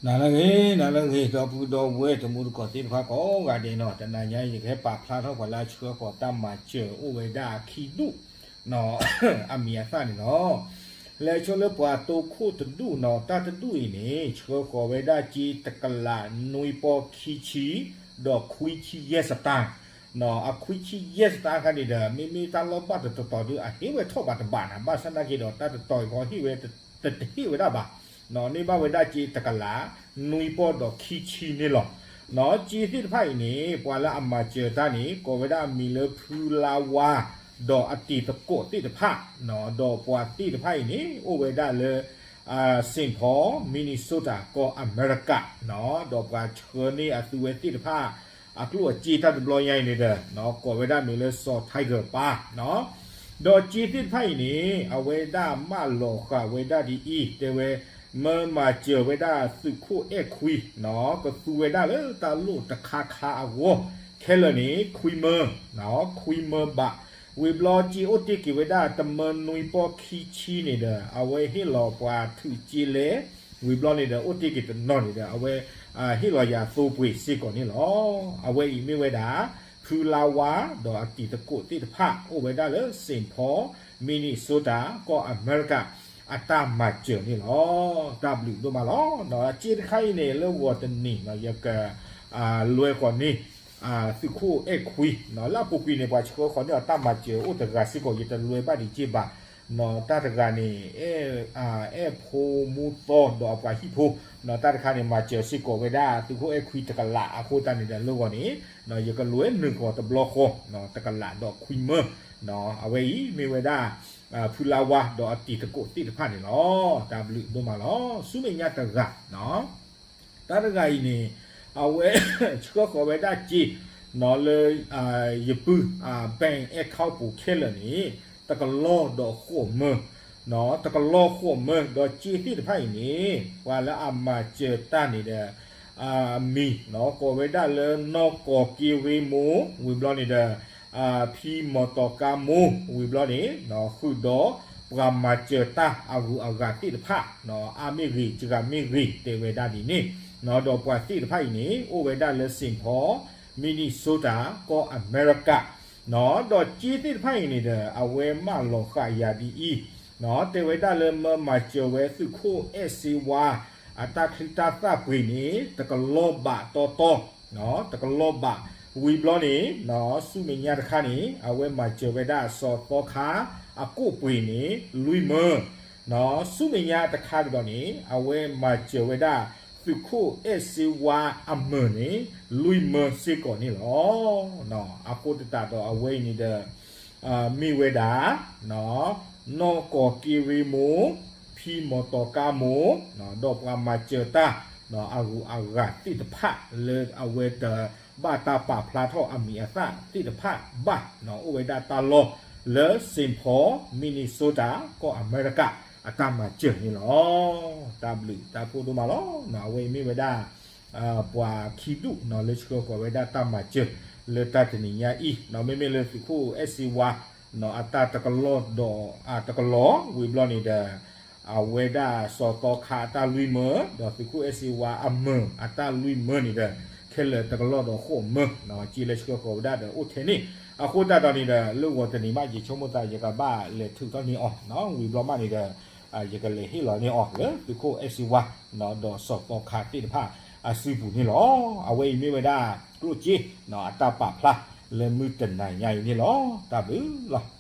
နၤလၢအဂ့ၤ နၤလၢအဂ့ၤ ဒီပုၢ်ဒီဝဲၢ်တံၤသကိးသ့ၣ်တဖၣ်ကိးဂၤဒဲးနီၤ, တနၤညါအံၤ ယကဟဲပာ်ဖျါထီၣ်ပှၤလၢအဆှၢဃီၤတၢ်မၤစၢၤအိၣ်ဝဲဒၣ်အခံဒူၣ် အမံၤအသၣ်န့ၣ်လီၤ. လဲၤဆိလၢပှၤတိခိၣ်တဒူၣ်နီၤ, တၢ်တဒူၣ်အံၤန့ၣ် ဆှၢဃီၤဝဲဒၣ်စ့တကလးနွံပီၢ်ခံဆံ ဒီးခွံဆံယဲၢ်စတၢ် အခွံဆံယဲၢ်စတၢ်ခါန့ၣ်ဒီး မ့မ့ၢ်တၢ်လီၢ်ဘၣ်တတီၤတီၤဒုး အဟ့ၣ်ဝဲထီၣ်ဘၣ်တဘၣ်နၤ, ဘၣ်ဆၣ်နာ်က့ဒီး တၢ်တတီၤအံၤဃီဟ့ၣ်ဝဲ တတဟ့ၣ်ဝဲဒၣ်ဘၣ်, န့ၢ်ဘၣ်ဝဲဒၣ်စ့တကလးနွံပီၢ်ဒီးခံဆံန့ၣ်လီၤ. စ့သ့ၣ်တဖၣ်အံၤန့ၣ် ပှၤလၢအမၤစၢၤတၢ်န့ၣ် ကိးဝဲဒၣ်အမံၤလၢဖုလါဝါ ဒီးအတံၤသကိးသ့ၣ်တဖၣ်, ဒီးပှၤသ့ၣ်တဖၣ်အံၤန့ၣ် အိၣ်ဝဲဒၣ်လၢ Saint Paul Minnesota ကီၢ်အမဲရကၤ, ဒီးပှၤဆှၢန့ၢ်အသုဝဲသ့ၣ်တဖၣ် အကျိၣ်အစ့တၢ်တဘျီညါအံၤန့ၣ်ဒီး ကိးဝဲဒၣ်မံၤလၢစီၤ Tiger ပၢ်, ဒီးစ့သ့ၣ်တဖၣ်အံၤန့ၣ် အဝဲဒၣ်မၢလီၤဃာ်ဝဲဒၣ်ဒ်အံၤ တဲဝဲ မၢမၤစၢၤဝဲဒၣ်သုးခိၣ်အဲၣ်ခွံ ကသူဝဲဒၣ်လၢတၢ်လိၣ်တခါခါအဂီၢ် ခဲလၢာ်န့ၣ် ခွံမၢ, ခွံမၢဘး, ဝံၤဘျီစ့အိၣ်တ့ၢ်က့ၤဝဲဒၣ်တမၢနွံပီၢ်ခံဆံန့ၣ်ဒီး အဝဲဟ့ၣ်လီၤပှၤထုးစ့လဲ ဝံၤဘျီန့ၣ်ဒီး အိၣ်တ့ၢ်က့ၤတနီၤန့ၣ်ဒီး အဝဲ ဟ့ၣ်လီၤယၤသိပှ့ၤစ့ၢ်ကီးန့ၣ်လီၤ. အဝဲအံၤမ့ၢ်ဝဲဒၣ် ဖုလါဝါ ဒီးအတံၤသကိးသ့ၣ်တဖၣ် အိၣ်ဝဲဒၣ်လၢ Saint Paul Minnesota ကီၢ်အမဲရကၤ အတၢ်မၤစၢၤန့ၣ်လီၤ. တၢ်ဘျုးဒိၣ်မးလီၤ. စ့တခါအံၤန့ၣ် လၢဂီၤတနံၤ ယက လွဲဃီၤန့ၢ် သုးခိၣ်အဲၣ်ခွံ လၢအပူၤကွံာ်န့ၣ် ပှၤဆှၢဃီၤန့ၢ်အီၤတၢ်မၤစၢၤအိၣ်တဂၤစ့ၢ်ကီး ယတလွဲဘၣ်ဒံးက့ဘၣ် တၢ်တဂၤန့ၣ် အဲၣ်ဖိမူသီဒီးအပှၤဟံၣ်ဖိ, တၢ်တခါန့ၣ် မၤစၢၤစ့ၢ်ကီးဝဲဒၣ်သုးခိၣ်အဲၣ်ခွံတကလးအဃိသတးန့ၣ်ဒီး လၢဂီၤန့ၣ် ယကလွဲနုာ်ဃီၤတဘျီဃီ တကလးဒီးခွံမၢ, အဝဲအံၤမ့ၢ်ဝဲဒၣ် ဖုလါဝါဒီးအတံၤသကိးသ့ၣ်တဖၣ်န့ၣ်လီၤ. တၢ်ဘျုးဒိၣ်မးလီၤ. ဆူမဲာ်ညါတဂၤ တၢ်တဂၤအံၤန့ၣ် အဝဲ ဆှၢဃီၤဝဲဒၣ်စ့ လၢ ယပုၢ် bank account ပူၤခဲလၢာ်န့ၣ် တကလီၢ်ဒီးဃိးမၢ, တကလီၢ်ဃိးမၢ ဒီးစ့သ့ၣ်တဖၣ်အံၤန့ၣ် ပှၤလၢအမၤစၢၤတၢ်န့ၣ်ဒီး အမံၤ ကိးဝဲဒၣ်လၢနီၢ်ကီၤက့ရ့မိၢ် ဝံၤဘျီန့ၣ်ဒီး ဖံမီၤတီၤကါမိၢ် ဝံၤဘျီန့ၣ် ဃုာ်ဒီးပှၤမၤစၢၤတၢ်အဂုၤအဂၤသ့ၣ်တဖၣ် အါမ့ၢ်ဂ့ၤ စှၤမ့ၢ်ဂ့ၤ တဲဝဲဒၣ်ဒ်န့ၣ်, ဒီးပှၤသ့ၣ်တဖၣ်အံၤန့ၣ် အိၣ်ဝဲဒၣ်လၢ Saint Paul Minnesota ကီၢ်အမဲရကၤ, ဒီးစ့သ့ၣ်တဖၣ်အံၤန့ၣ်ဒီး အဝဲမၢလီၤဃာ်ယၤဒ်အံၤ, တဲဝဲဒၣ်လၢမၢမၤစၢၤဝဲသုးခိၣ်အဲၣ်စ့ဝါ အတၢ်ချံတၢ်သၣ်ပှ့ၤန့ၣ် တကလီၢ်ဘးတီတီ တကလီၢ်ဘး, ဝံၤဘျီန့ၣ် ဆူမဲာ်ညါတခါန့ၣ် အဝဲမၤစၢၤဝဲဒၣ်စီၤသီခါ အကိၣ်ပှ့ၤန့ၣ် လွံၢ်မၢ, ဆူမဲာ်ညါတခါကဒီးန့ၣ် အဝဲမၤစၢၤဝဲဒၣ် သုးခိၣ်အဲၣ်စ့ဝါအမၢၢ်န့ၣ် လွံၢ်မၢစ့ၢ်ကီးန့ၣ်လီၤ. အဃိသတးဒီးအဝဲအံၤန့ၣ်ဒီး မ့ၢ်ဝဲဒၣ် နီၢ်ကီၤက့ရ့မိၢ်, ဖံမီၤတီၤကါမိၢ်, ဒီးပှၤမၤစၢၤတၢ် အဂုၤအဂၤသ့ၣ်တဖၣ် လၢအဝဲတဘၣ်တၢ်ပာ်ဖျါထီၣ်အမံၤအသၣ်သ့ၣ်တဖၣ်ဘၣ်, အိၣ်ဝဲဒၣ်တၢ်လီၢ်လၢ Saint Paul Minnesota ကီၢ်အမဲရကၤ အတၢ်မၤစၢၤန့ၣ်လီၤ. တၢ်ဘျုးတၢ်ဖှိၣ်ဒိၣ်မးလီၤ. အဝဲအံၤမ့ၢ်ဝဲဒၣ် ပှၤခံဒူၣ်လၢဆှၢဃီၤဝဲဒၣ်တၢ်မၤစၢၤ လၢတၢ်တနံၤညါအံၤ, မ့မ့ၢ်လၢသုးခိၣ်အဲၣ်စ့ဝါ အတၢ်တကလီၢ်ဒီး တကလီၢ် ဝံၤဘျီန့ၣ်ဒီး အဝဲဒၣ်စီၤသီခါအတၢ်လွံၢ်မၢ ဒီးသုးခိၣ်အဲၣ်စ့ဝါအမၢၢ်အတၢ်လွံၢ်မၢန့ၣ်ဒီး ခဲလၢာ်တကလီၢ်ဒီးဃိးမၢ, စ့လၢဆှၢဃီၤဝဲဒၣ်ဒီးအိၣ်ထဲန့ၣ်, အဃိသတးဒီးန့ၣ်ဒီး လၢဂီၤတနံၤမး ယဆိကမိၣ်သး ယကဘၣ်လဲၤထုးထီၣ်န့ၢ်အီၤ, ဝံၤဘျီမးန့ၣ်ဒီး ယကလဲၤဟ့ၣ်လီၤန့ၢ်အီၤလၢသုးခိၣ်အဲၣ်စ့ဝါ ဒီးစီၤသီခါသ့ၣ်တဖၣ်အစုပူၤန့ၣ်လီၤ. အဝဲအံၤမ့ၢ်ဝဲဒၣ် ကျိၣ်စ့ အတၢ်ပာ်ဖျါလၢမုၢ်တနၤညါအံၤန့ၣ်လီၤ. တၢ်ဘျုးလီၤ.